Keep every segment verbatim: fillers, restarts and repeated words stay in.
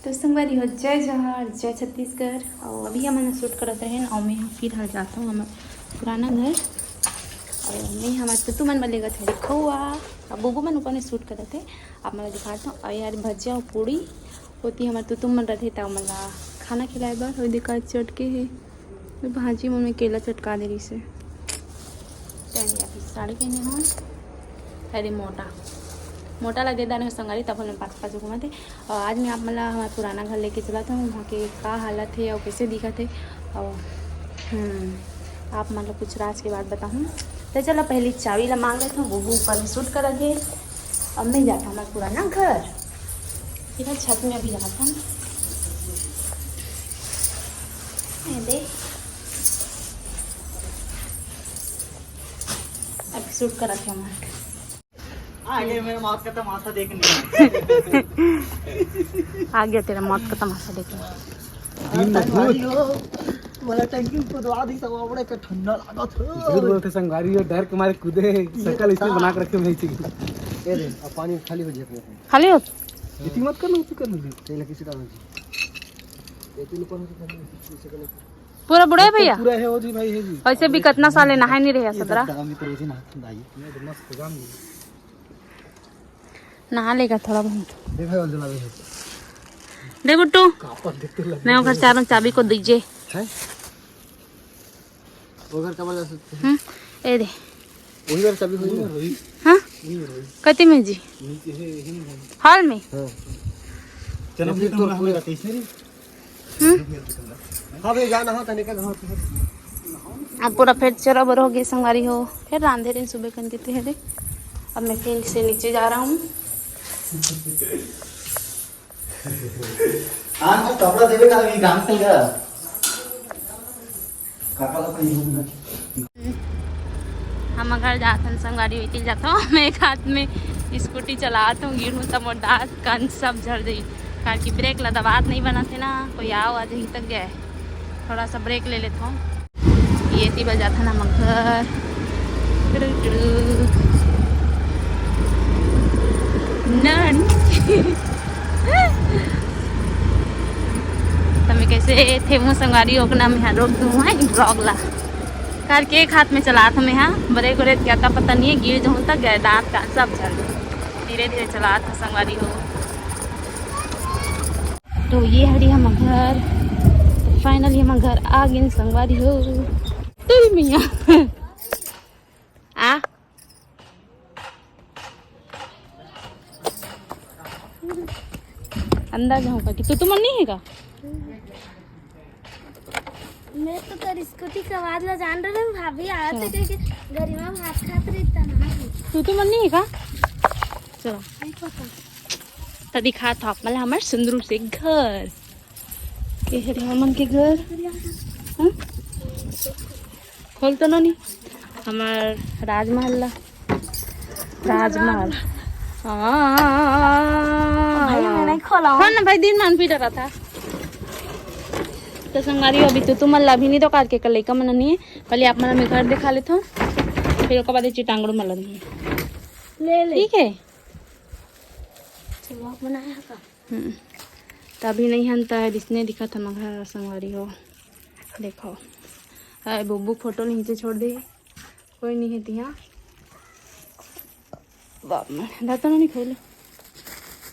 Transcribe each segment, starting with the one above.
तो संगवारी हो, जय जोहार, जय छत्तीसगढ़। और अभी हमन शूट करत रहेन और मैं फिलहाल जाता हूँ हमर पुराना घर। और मैं हमर तुतु मन बर लेगत हरी खोआ। अब बुबू मन ऊपर में शूट करत हे, आप मन ला दिखाता हूँ। और यार भजिया और पूड़ी होती हमर तुतु मन रथे त हमन ला खाना खिलाए बर। और देखा चटके हे, भाजी मन में केला चटका दे रहिसे। चलिए अभी साड़ी पहने हूँ। अरे मोटा मोटा ला दे दाने हो संगवारी, तब हम पास पास घूमत हे। और आज मैं आप मन ला हमारा पुराना घर लेके चलत हूँ, वहाँ के का हालत हे और कैसे दिखत हे। और हम्म, आप मन ला कुछ राज के बात बताहूँ। तो चलो पहले चाबी ला मांग लेता हूँ, वो ऊपर में शूट करत हे। अब मैं जाता हूँ हमारा पुराना घर, फिर छत में अभी जाता हूँ। ये दे। अब शूट करत हे हमारा। आगे मेरे मौत का तमाशा देखने। आ गया तेरा मौत का तमाशा देखने। अरे संगवारी हो, मोला टंकी में कुदवा दी सब, बड़े के ठंडा लागत हो। झूठ बोलते संगवारी हो, डर के मारे कूदे, शकल इसने बना के रखे भाई जी। ये दे, अब पानी खाली हो जाए अपने। खाली हो? इतनी मत कर ना, तू कर ना। तेल किसी का नहीं। ये तीन ऊपर से खाली, किसी का नहीं। पूरा बूढ़ा है भैया? पूरा है वो जी भाई, है जी। वैसे भी कितना साल है नहाए नहीं रहे ये सदरा। दादा, अभी तो रोज ही नहाते हैं भाई। मैं तो मस्त जान ली। नहा लेगा थोड़ा बहुत। दे भाई, और जला दे। दे गुट्टू, कापड़ देखते लग मैं ओकर चारों चाबी को दीजिए। हैं? वो घर का बजा सकते हैं। हम्म, ए दे। वही घर चाबी होई ना? हाँ? कति में जी? नीचे है, यही में है। हॉल में? हाँ। चलो, फिर तो हमें कैसे रे? हम्म? हाँ भैया, जाना हो तनिक घर। अब पूरा फिर चरा बर हो गए संगवारी हो, फिर रांधे दिन सुबह कन के तेहरे। अब मैं फिर से नीचे जा रहा हूँ। आज तो कपड़ा देवे का अभी काम से का? काका लोग का नहीं होगा। हम घर जाथन संगवारी, उइतिल जाथो। मैं एक हाथ में स्कूटी चलात हूँ, गिरहूँ त मोर दांत कान सब झड़ जाई, काबर कि ब्रेक ला दबात नहीं बनत हे ना। कोई आओ आ जाही तक गए, थोड़ा सा ब्रेक ले लेत हूँ। ये ती बजाथन हम घर। टुडू टुडू। नानी। तमे कैसे थे मुँह संगवारी ओकना में रोक दूँ है ब्लॉग ला। करके एक हाथ में चलात हूँ मैं, हाँ, ब्रेक व्रेक क्या था पता नहीं है, गिर जाऊँ तक गए दांत का सब झड़। धीरे धीरे चलात हूँ संगवारी हो। तो ये हरी हम घर, तो फाइनली हम घर आ गए संगवारी हो। तेरी मैया। आ अंदर जाऊँ का कि तू तो मन नहीं है का? मैं तो तेरी स्कूटी का आवाज ला जान रहे हूँ, भाभी आया थे अच्छा। कह के गरिमा भात खात रही तना। तू तो मन नहीं है का? चलो। नहीं पता। त दिखात हूँ आप मन ला हमर सुंदरू से घर। ये हरे हमन के घर। हाँ? खोल तो नो नी। हमर राजमहल ला। राजमहल। हाँ। भाई, मैं नहीं खोला हूँ। हाँ ना भाई, दिन मान पीटा रहा था। तो संगवारी अभी तो तुमन ला अभी नहीं तो करके कल लइका मन नहीं है। पहले आप मन मैं घर दिखा लेता हूँ, फिर ओकर बाद चिटांगड़ू मन ला नहीं। ले ले। ठीक है। चलो, आप बनाया का? हम्म। त अभी नहीं हन त इसने दिखत हम घर संगवारी हो। देखो, अरे बुब्बू फोटो नीचे छोड़ दे, कोई नहीं है तिहा। बाप में दाता नहीं खोले।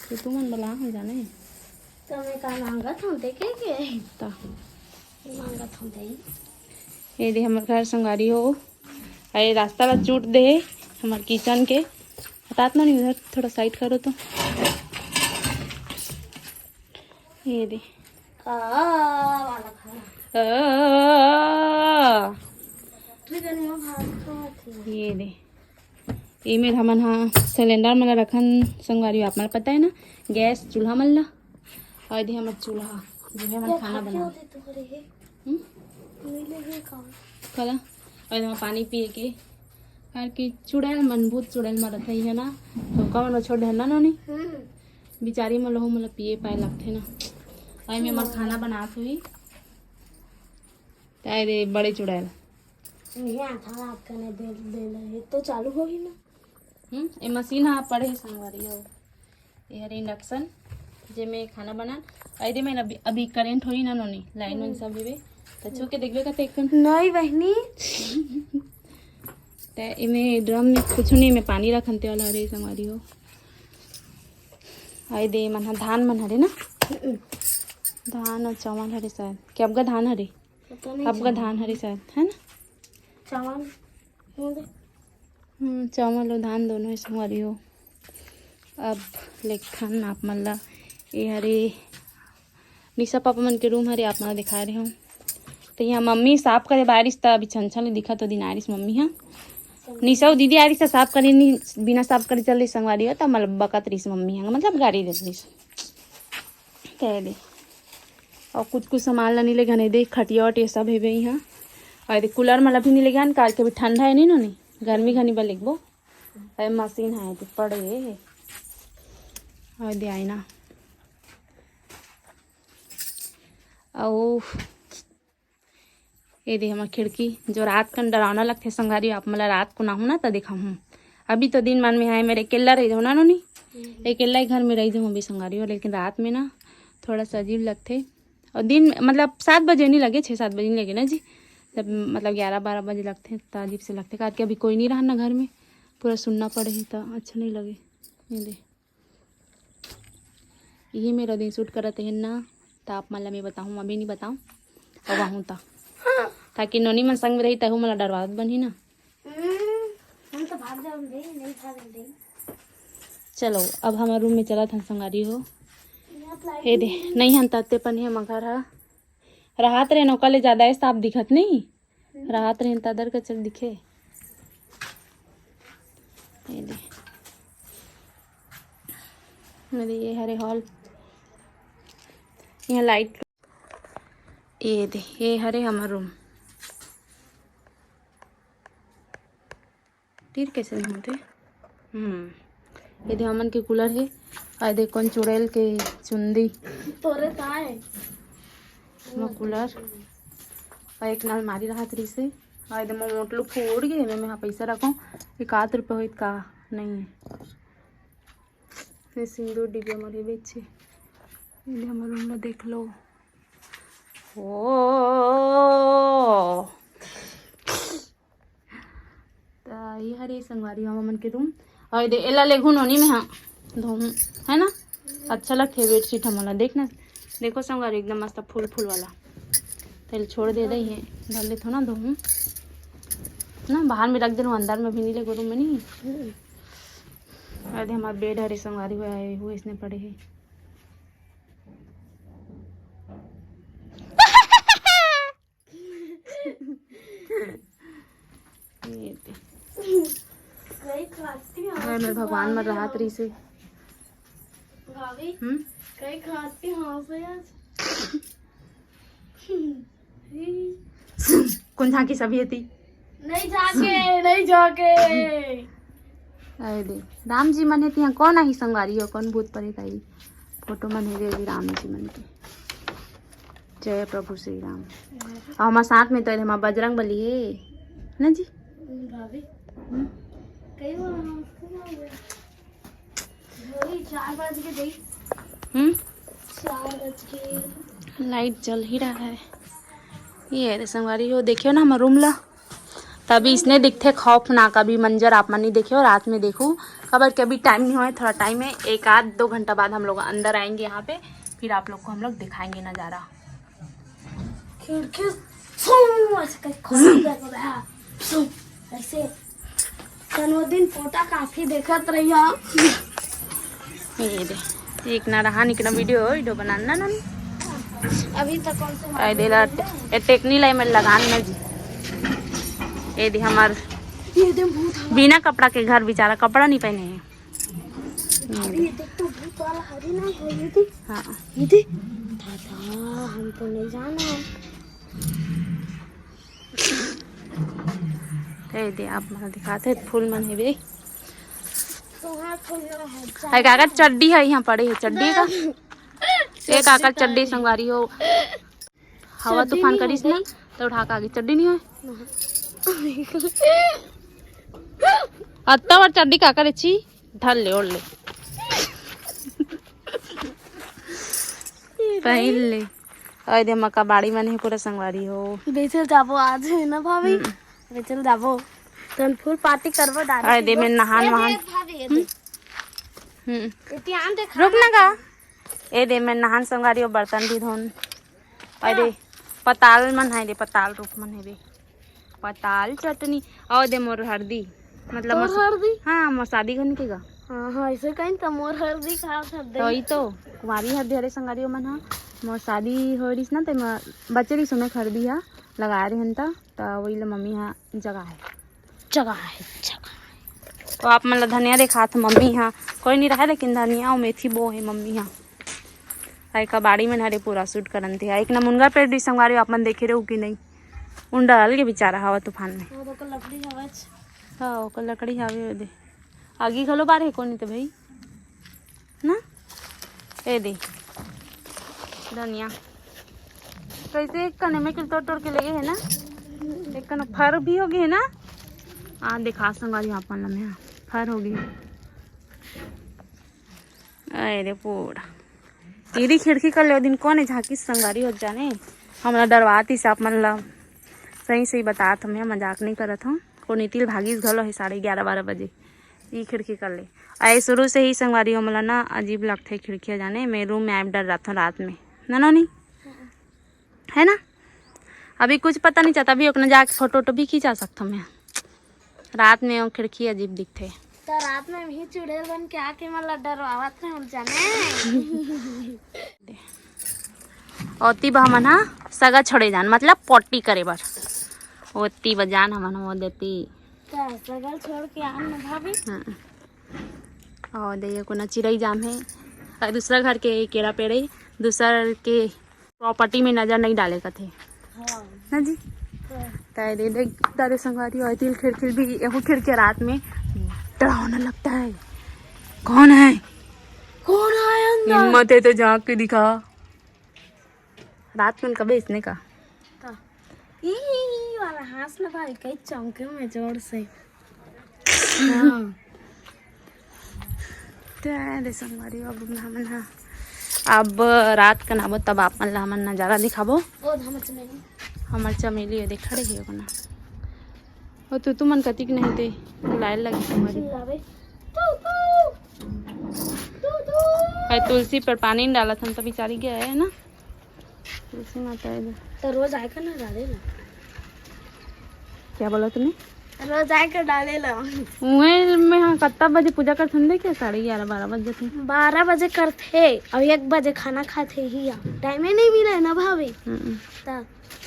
तो तुमन बला हो जाने। तो मैं का मांगत हूँ, देखे के? त मांगत हूँ, दे। ये दे हमर घर संगवारी हो। अरे रास्ता ला चूट दे हे हमर किचन के। हतात ना नहीं, उधर थोड़ा साइड करो तो। ये दे। आ, वाला खाना। आ। ठीक है, नहीं, भात खावत ही। ये दे। ये में हमन हा सिलेंडर मन ला रखन संगवारी, आप मन ला पता है ना, गैस चूल्हा मन ला। और ये दे हमर चूल्हा, जिसमें हमन ये खाना खा के बना। होते तुम्हारे है? हम्म? मिले है कहाँ? कला? और यहाँ पानी पिए के, काबर कि चुड़ैल मन, भूत चुड़ैल मन रथे है ना, तो कौन छोड़ देना नोनी? हम्म। बिचारी मन लहू मन ला पिए पाए लगथे ना। और मैं हमर खाना बनात हुई। ताए रे बड़े चुड़ैल। ये आधा रात का नहीं दे, दे ले। ये तो चालू हो ही ना। हम्म, ये मशीन हा पड़े है संगवारी हो। ये हरे इंडक्शन। जेमे खाना बनान। अरे मैं अभी, अभी करंट होई ना नोनी, लाइन वाइन सब हेबे। त छू के देखबे का ते एक ठन। नहीं बहनी। ते एमे ड्रम में कुछ नहीं, मैं पानी रखन ते वाला हरे संगवारी हो। आए दे मन ह धान मन हरे ना, धान और चावल हरे शायद, कि अबका धान हरे, पता नहीं अबका चावल। धान हरे शायद, है ना? चावल होंगे। हम्म, चावल और धान दोनों है संगवारी हो। अब लेगथन आप मन ला, ये हरे निशा पापा मन के रूम हरे, आप मन ला दिखा रहे हूँ। तो यहाँ मम्मी साफ करे बारिश, त अभी छन छन दिखत ओ दिन आरिस मम्मी हा। निशा अउ दीदी आरिस त साफ करे, नहीं बिना साफ करे चल रही संगवारी हो, त मतलब बकत रहीस मम्मी हा, मतलब गारी देत रहीस। कह दे। और कुछ कुछ सामान ला नहीं ले घने दे, खटिया वटिया सब हेबे यहाँ। और दे कूलर मतलब भी नहीं ले गन, काल के भी ठंडा है नहीं नोनी, गर्मी घनी बा लेगबो। अरे मशीन है तो पड़े है। और दे आईना। अउ ये दे हमर खिड़की, जो रात कन डरावना लगथे संगवारी, आप मन ला रात कुन आहूँ ना त देखाहूँ। अभी तो दिन मन में है मेरे अकेल्ला रही जाहूँ ना नोनी, अकेल्ला ही घर में रही जाहूँ अभी संगवारी हो, लेकिन रात में ना थोड़ा सा अजीब लगथे। और दिन मतलब सात बजे नहीं लगे, छः सात बजे नहीं लगे ना जी, जब मतलब ग्यारह बारह बजे लगथे त अजीब से लगथे, काहे कि अभी कोई नहीं रहा ना घर में, पूरा सुन्ना पड़े है त अच्छा नहीं लगे। ये दे यही मेरा दिन शूट करत है ना, त आप मन ला मैं बताहूँ, अभी नहीं बताऊँ, अब आहूँ त, ताकि नोनी मन संग में रही, तहू मन ला डरवावत बनही ना। हम्म, हम तो भाग जाओ दे, नहीं भाग दे। चलो, अब हमारे रूम में चलत हन संगवारी हो। यहाँ तो लाइट ये दे, नहीं हन तत्ते पन है मगर हा। राहत रहे नौका ले ज्यादा है, साफ दिखत नहीं। राहत रहे तदर का चल दिखे। ये दे। मेरे ये हरे हॉल, यहाँ लाइट। ये दे, ये हरे हमार रूम। तीर कैसे नहीं होते? हम्म, ये दे हमन के कूलर है। और दे कौन चुड़ैल के चुंदी। तोरे का है? वो कूलर। और एक ना अलमारी रहत रही से। और दे मोर मोटलू फूट गए, मैं, मैं यहाँ पैसा रखूँ। एक आध रुपये होइत का नहीं है। ये सिंदूर डिब्बा मरे बेचे। ये दे हमर रूम ला देख लो। ओ, त ये हरे संगवारी हो हमन के रूम। और दे एला लेगहूँ नोनी में, हाँ, धोहूँ, है ना? अच्छा लगथे बेडशीट हमन ला। देख ना, देखो संगवारी, एकदम मस्त फूल फूल वाला। तेल छोड़ दे दे है, धर ले थोड़ा धोहूँ ना, बाहर में रख दे, अंदर में भी नहीं लेगो रूम में नहीं। अरे हमार बेड हरे संगवारी हुआ है, वो इसने पड़े है। ये दे। कई खाती हूँ, हाँ, मैं भगवान में राहत रही से। भाभी, हम्म? कई खाती हूँ से आज। कौन झांकी सभी थी? नहीं जाके, नहीं जाके। अरे दे, राम जी मन हे तिहाँ कौन आही संगवारी हो, कौन भूत प्रेत आई? फोटो मन हे रे अभी राम जी मन के। जय प्रभु श्री राम। और हमारे साथ में तो हमारा बजरंग बली है ना जी? भाभी, हम्म? कई बार हम उसको ना हुआ। वही चार बज के गई। हम्म? चार बज के। लाइट जल ही रहा है। ये रे संगवारी हो, देखियो ना हमारा रूम ला। तभी इसने दिखथे खौफनाक अभी मंजर आप मन नहीं देखियो, रात में देखो, खबर के अभी टाइम नहीं हुआ है, थोड़ा टाइम है, एक आध दो घंटा बाद हम लोग अंदर आएंगे यहाँ पे, फिर आप लोग को हम लोग दिखाएंगे नज़ारा। खिड़की फू ऐसे करके खोल दिया तो बहा, फू ऐसे। तनो दिन फोटा काफी देखत रही हम। ये दे, एक ना रहा निकना वीडियो, वीडियो बनाना ना। अभी तक कौन से आई देला, ये टेक्नी लाई में लगान ना जी। ये दे हमार ये दे भूत हवा। बिना कपड़ा के घर बेचारा, कपड़ा नहीं पहने हैं। अरे ये देख तो भूत वाला हरी ना है, ये देख। हाँ। ये देख। दादा, हमको नहीं जाना है। ए दे आप मन दिखाते फूल मन हेबे। तोहार फूल ना है। अरे काकर चड्डी है यहाँ पड़े है, चड्डी का। ए काकर चड्डी संगवारी हो। हवा चड्डी तूफान नहीं करिस हो ना, गई। तो उठा के आगे चड्डी नहीं हो। अत्ता बार चड्डी काकर छी धर ले, ओढ़ ले। पहिन ले। अउ दे मका बाड़ी मन हे पूरा संगवारी हो। बेचल जाबो आज, है ना भाभी? हम्म। बेचल जाबो। तन फुल पार्टी करबो दादी अउ दे के। मैं नहान ए, वहान। ए, भाभी, ए, हम्म। हम्म। ए, ध्यान दे रुक ना खाना। गा। ए दे मैं नहान संगवारी हो, बर्तन भी धोन। अउ दे पताल मन हे दे, पताल रुख मन हे दे। पताल चटनी। अउ दे मोर हरदी, मतलब तोर मोर हरदी? हाँ, मोर शादी घनी के गा। हाँ, हाँ, ऐसे कहीं तो मोर हरदी खात हरदी। तो ई तो कुंवारी हरदी हरे संगवारी हो मन हा। मोर शादी हो रहिस ना, ते म बचे रहिस ओमे हरदी हा, लगाए रहिन त, त वही ले मम्मी हा जगाए। जगाए, जगाए। तो आप मन ला धनिया देखात मम्मी हा, कोई नहीं रहे, लेकिन धनिया अउ मेथी बो हे मम्मी हा। अउ एका बाड़ी मन हरे पूरा सूट करन ते हा। एक ना मुनगा पेड़ भी संगवारी हो, आप मन देखे रहो कि नहीं? उन डहल के बेचारा हवा तूफान में। वो तो ओकर लकड़ी हवच। हाँ, ओकर लकड़ी हवे ओदे। आगी घलो बार हे कोनी ते भाई, ना? ए दे धनिया। कैसे एक कने में के तोड़ तोड़ के ले गए है ना, एक कने फर भी हो गए है ना। आ देखा संगवारी हो आप मन ला मैं, हाँ, फर हो गए। अरे पूरा। तेरी खिड़की कर ले, ओ दिन कोन हे झांकी संगवारी हो जाने, हमला डरवातिस आप मन ला। सही सही बतात हंव, मैं मजाक नहीं करत हंव। कोनी तिल भागिस घलो हे साढ़े ग्यारह बारह बजे। ई खिड़की कर ले। अरे शुरू से ही संगवारी हो, मोला ना अजीब लगथे खिड़किया जाने, मैं रूम में आए डर जाथंव रात में। ना नोनी? है ना? अभी कुछ पता नहीं चलता, अभी ओकने जाके फोटो वोटो भी खिंचा सकथंव मैं। रात में वो खिड़की अजीब दिखथे। तो रात में भी चुड़ैल बन के आके मोला डरवावत रहे हम जाने। ओती बा हमन हा सगा छोड़े जान, मतलब पोटी करे बर। ओती बा जान हमन हो देती। का सगल छोड़ के आन न भाभी? हाँ। और दे ये कोना चिरई जाम हे। और दूसरा घर के केरा पेड़ हे, दूसर के प्रॉपर्टी में नजर नहीं डाले कथे। हाँ। ना जी? हाँ। ताई दे देख, दादे संगवारी हो, तिल खिड़किल भी, एहू खिड़किया रात में डरावना लगता है। कौन है? कौन है अंदर? हिम्मत है तो झांक के दिखा। रात में कभी इसने का? का? ई वाला हाँस ना भाई, कई चौंके में जोर से। हाँ। ते दे संगवारी हो, अब हमन हा, अब रात कन आबो तब आप मन ला हमन नजारा दिखाबो। ओ, हमर चमेली। हमर चमेली हे, देख खड़े हे ओकना। ओ तू, तू मन कतिक नहीं ते बुलाए लगी संगवारी। चिल्लावे। तू, तू। तू, तू। भाई तुलसी पर पानी नहीं डाला था तो बेचारी गया है ना। तुलसी माता है इधर। तो रोज आए कर ना डाले ला। क्या बोला तूने? रोज आए कर डाले ला। उहे में हाँ, कत्ता बजे पूजा करथन दे क्या? साढ़े ग्यारह, बारह बजे थे। बारह बजे करथे और एक बजे खाना खाथे ही या। टाइम ही नहीं मिले ना भाभी। हम्म। ता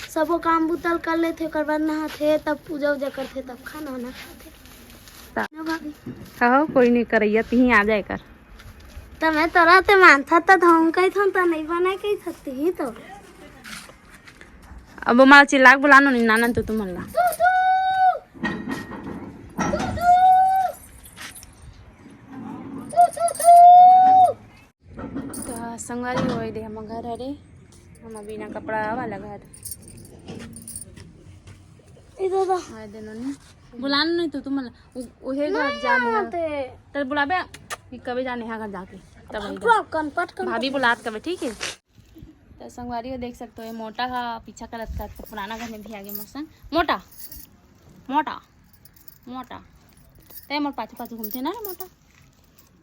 सबो काम बुतल कर लेथे, ओकर बाद नहाथे, तब पूजा उजा करथे, तब खाना वाना खाथे। ता ना भाभी। हाँ, कोई नहीं करैया, तिही आ जाए कर। त मैं तोरा ते मानथा त धोंग कही थन त नहीं बनाए कही थती ही तो। अब माला चिल्ला के बुलानो नहीं नाना तो तुमन ला। त संगवारी होए दे हम घर हरे, हम बिना कपड़ा वाला घर। ए दादा। आए दे नोनी। बुलानो नहीं तो तुमन ला। उ-, उहे घर ना जाने आते। त बुलाबे, कि कबे जाने हा घर जाके। तब आई जा। पटकन, पटकन, भाभी पटकन। बुलात कबे, ठीक है? त संगवारी हो देख सकते हो, ये मोटा हा पीछा करत करत पुराना घर में भी आगे मोर संग। मोटा, मोटा, मोटा। ते मोर पाछू पाछू घूमथे ना रे मोटा,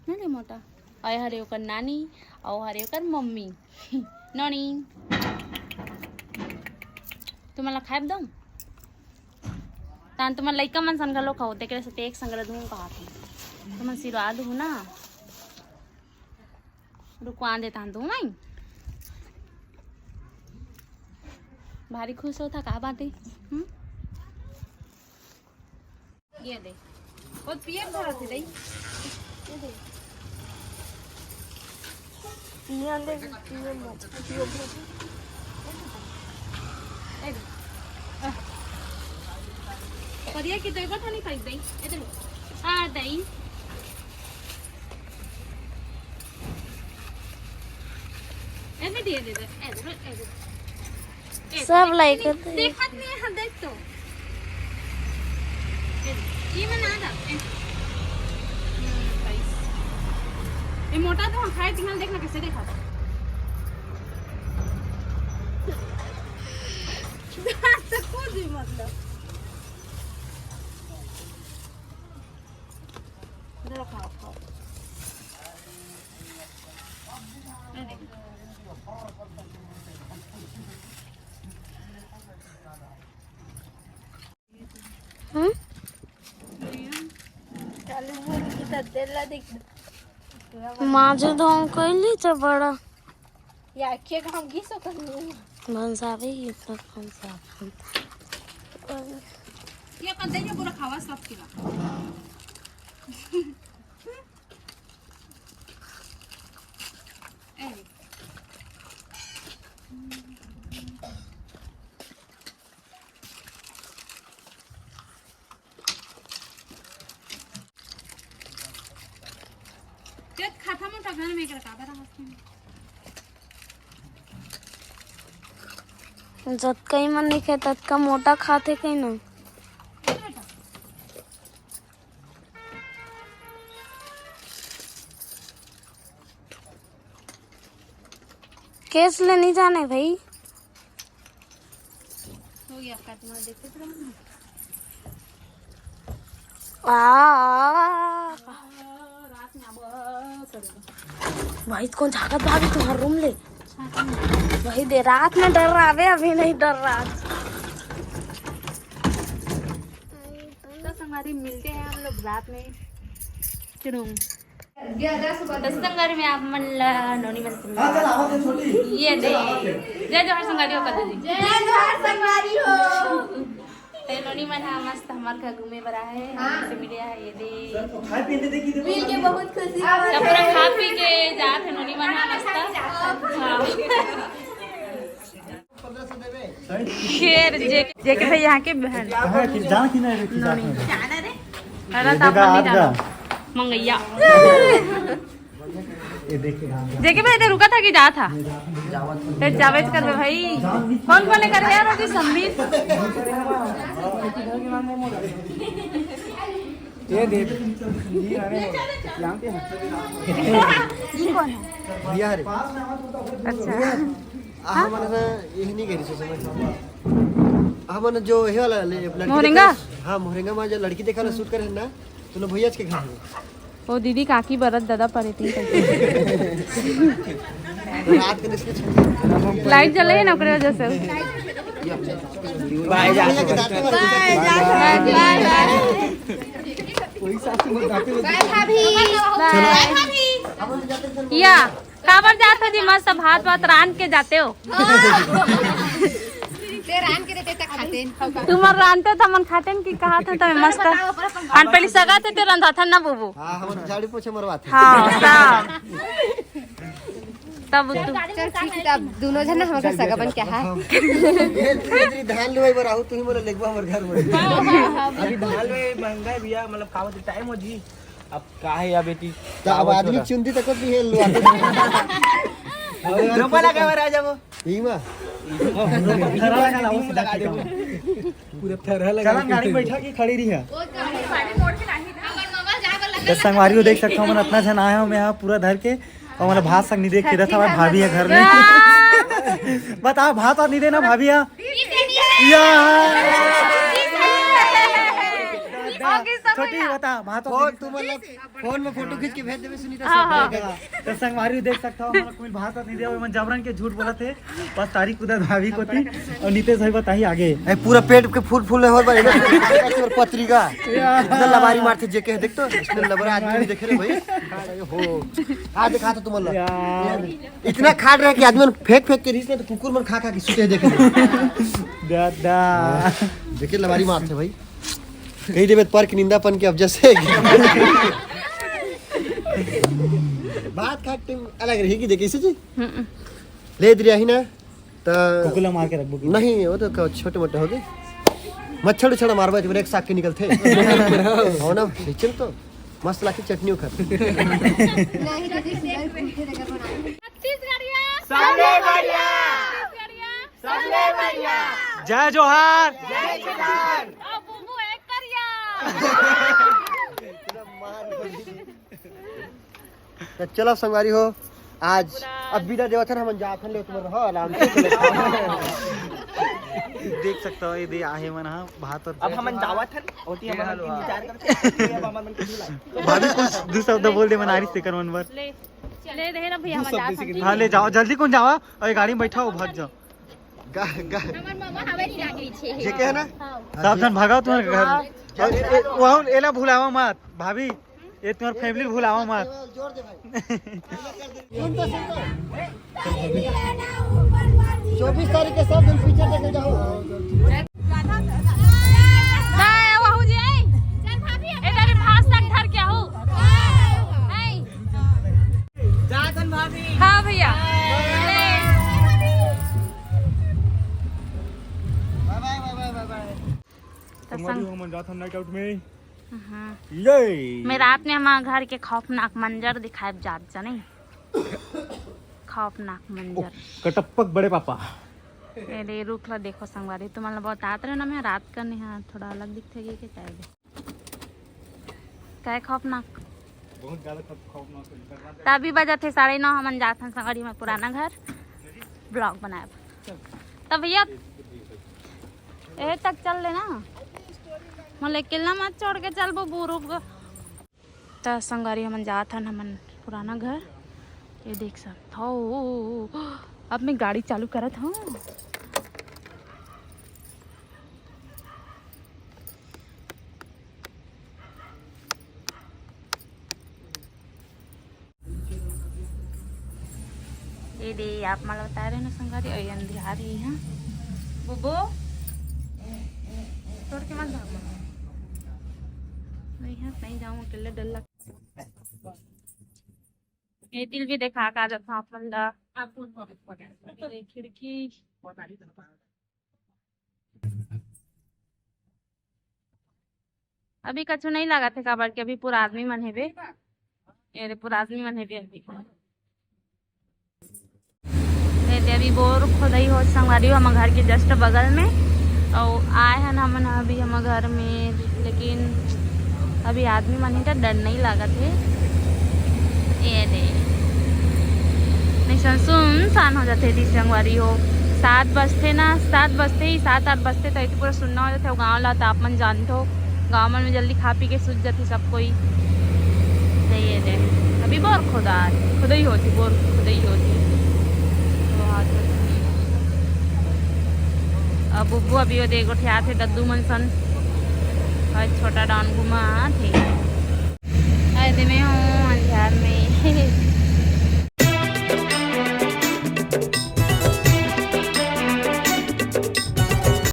ना रे मोटा। अउ हरे ओकर नानी, अउ हरे ओकर मम्मी। नोनी, तुमन ला खाए बर दऊं? तान तुमन लइका मन सन घलो खाओ, तेकरे से एक संग रधूं कहाथे। तुमन सिरवा दू ना। रुकवा देता हूँ तू, नहीं? भारी खुश होता का बात है? हम्म? ये दे। बहुत पियर भरा थे, दई। ये दे। पियर दे, पियर मत, पियर मत। ए दे। आ। करिया के तो एक बार नहीं पाई, दई। इधर। आ, दई। ए दे, दे, दे, दे, ए दे, ए दे। ए, सब देख, लाइक नहीं, करते हैं। देखत नहीं है, देख तो। ए दे, ये मैं ना डाल, ए। हम्म, गाइस। ये मोटा तो हम खाए, दिखा, देखना कैसे देखा था। हाथ से कूदी मतलब। इधर खाओ, खाओ। अरे। हम्म? काले मुंह की तो तेल ला देख। माजे धों कैली तो बड़ा। या के काम की सो करनी। भंसावे ही तो भंसावे। ये कर दे जो पूरा खावा सब किला। ए। तेत खाता मोटा घर में कर काबर हंसते हैं। जतका ही मन दिखे, ततका मोटा खाथे कहीं ना। केस ले नहीं जाने भाई। हो गया, कट मार देते थे हम। आ, आ, आ। रात में अब करेगा। भाई, कौन झाकत भाभी तुम्हारे रूम ले? भाई दे, रात में डर रहा बे, अभी नहीं डर रहा। तो संगवारी, मिलते हैं हम लोग रात में। चलो। तो संगवारी में आप मन ला नोनी मन से मिला। ये दे। जय जोहार संगवारी हो, कदू जी। जय जोहार संगवारी हो। ते नोनी मन हा मस्त हमर घर घूमे बर आहे, हाँ। हमसे मिले आहे, ये दे। मिल के बहुत खुशी तो पूरा खा पी के जात है नोनी मन हा मस्त। हाँ। शेर जे, जेके भाई यहाँ के बहन। कहाँ की, जान की नहीं रखी जात में। अरे ये तापन देखा नहीं आप जाना। का। मंगैया। ये देखिए, हाँ। जेके भाई, ते रुका था कि जा था? ते जावेज कर भाई। कौन कौन कर यार अभी संदीप? ये देख। ये अरे, जानते हैं? ये कौन है? भैया रे। अच्छा। आ, हमन ना यही नहीं करी सोचे मैं। हमन जो ये वाला ले, लड़की मोहरेंगा? देखा, हाँ, मोहरेंगा में जो लड़की देखा ना, शूट करे ना, तो ना भैया के घर में। ओ दीदी, काकी बरत दादा परेती करके। रात के इसके छत। लाइट जले है ना, ओकरे वजह से। बाय, जा। बाय, बाय, बाय। कोई सासू मत जाते हो। बाय भाभी। बाय। या, काबर जात हो जी? मस्त भात वात रांध के जाते हो। ते रांध के देते त खाते हैं। तुमन रांधते त हमन खाते हैं कि कहा थे तमे मस्त। अन पहली सगा थे ते रंधाथन ना बुबू। हाँ, हमन झाड़ू पोछे मरवाते। हाँ, तब। तब तू। चल ठीक है, तब दोनों जन हमर घर सगा बन के आहा। ये, ये धान लुवाई बर आहू, तू ही मोला लेगबा हमर घर में। अभी धान लुवाई महंगा है भैया, मतलब खावत टाइम हो जी। अब का है या बेटी? तो अब आदमी चुंदी तक भी हेल लुआ। रोपा लगा हुआ राजा वो। ईमा। पूरा थरा लगा चलन के गाड़ी में बैठा कि खड़ी रही है। तो संगवारी हो देख सकता हूँ, मैं इतना जन आया हूँ मैं यहाँ पूरा धर के, और मतलब भात संग नहीं देख के था, भाभी है घर में। बताओ, भात और नहीं देना भाभी है? या। छोटी बता, भात और फोन, तू मतलब फोन में फोटो खींच के भेज देबे सुनीता हाँ, से। हाँ। तो संगवारी देख सकता हो, हमारा कोई भात नहीं दिया, मैं जबरन के झूठ बोला थे, बस तारीख उधर भाभी को थी, और नितेश भाई बताइए आगे। ए, पूरा पेट के फूल फूल है और बार और पत्रिका। या। इधर लबारी मारते जे के देख तो, इसने लबरा आदमी भी देखे रे भाई। हो। आ दिखा तो तुम अल्लाह। यार। इतना खाट रहे कि आदमी मन फेंक फेंक के रीस ले तो कुकुर मन खा खा के सुते देखे। दादा। देखे लबारी मारते भाई। कही देबे पर के निंदापन के अब जैसे बात खाट टाइम अलग रही कि देखे जी। हम्म। ले दिया ही ना। तो कुकुला मार के रखबो की? नहीं, वो तो क-, छोटे मोटे हो गए। मच्छर उच्छर मारबा, एक साग के निकलते। हो ना, खींचल तो मस्त लाके चटनी उखर। नहीं, तो देख, इधर घूमते रहेगा बनाने। छत्तीसगढ़िया। सबले बढ़िया। छत्तीसगढ़िया। सबले बढ़िया। जय जोहार। जय जोहार। और बुबू एक करिया। तो चलो संगवारी हो, आज अब बिदा देवत हन, हमन जात हन, ले तुम रहो आराम से। देख सकता हो, ये दे आहे मन ह भात और अब हमन जावत हन, ओती हमन मन के इंतजार करत हन, अब हमन मन के झूला। भाभी कुछ दू शब्द बोल दे मनारी से कर मन बर। ले, ले दे ना भैया, हम जात हन। हाँ, ले जाओ, जल्दी कौन जावा, और गाड़ी में बैठाओ, भाग जाओ। गा, गा। हमर ममा हवे नहीं लागे छे। जे के है ना? सब झन भागाओ तुम्हारे घर। और ए, ए, वहाँ एला भुलावा मत, भाभी, ये तुम्हारे फैमिली भुलावा मत। जोर दे भाई। सुन तो, सुन तो। चौबीस तारीख के सब दिन पिक्चर देखे जाओ। ए, तेरे भाषण धर क्या हो? ए। हाँ भैया। तो संग- हमन जात हन नाइट आउट में। हाँ। ये। मैं रात में हमारे घर के खौफनाक मंजर दिखाए जात जाने। खौफनाक मंजर। कटप्पक बड़े पापा। ए दे रुख ला देखो संगवारी, तुमन ला बतात रहे ना, मैं रात करने हाँ थोड़ा अलग दिखथे के चाहे दे। काय खौफनाक? बहुत ज्यादा खौफ-, खौफनाक है। तभी बजत हे साढ़े नौ, हमन जात हन संगवारी में पुराना घर, ब्लॉग बनाए बर। तब भैया, ए तक चल लेना, मोला अकेला मत छोड़ के चलबो, बूढ़ उठ ग-। त संगवारी हमन जात हन हमन पुराना घर। ये देख सकत हव, अब मैं गाड़ी चालू करत हूँ। ये दे, आप मन ल बता रहे ना संगवारी, अउ अंधियार ही है। बुबो, छोड़ के मत भागो। नहीं है, नहीं जाऊँ अकेले, डर लगता। ये तिल भी देखा का जब आप मन ला। ये खिड़की। अभी कछु नहीं लागत हे, काबर के अभी पूरा आदमी मन हेबे। ये रे, पूरा आदमी मन हेबे अभी। ये दे, अभी बोर खोदई हो संगवारी हो, हमर घर के just बगल में। अउ आए हन हमन अभी हमर घर में, लेकिन अभी आदमी मन ही त डर नहीं लागत हे। ये दे, नहीं सन सुनसान हो जाथे जी संगवारी हो। सात बजथे ना, सात बजथे ही, सात आठ बजथे त पूरा सुन्ना हो जाथे। गाँव ला त आप मन जानथो, गाँव मन में जल्दी खा पी के सूत जाथे सब कोई। त ये दे, अभी बोर खोदार, खोदई होथे, बोर खोदई होथे। अब बुब्बू अभी वो दे गोठियाथे दद्दू मन सन, और छोटा डॉन घुमाथे। अरे दे, मैं हूँ अंधियार में।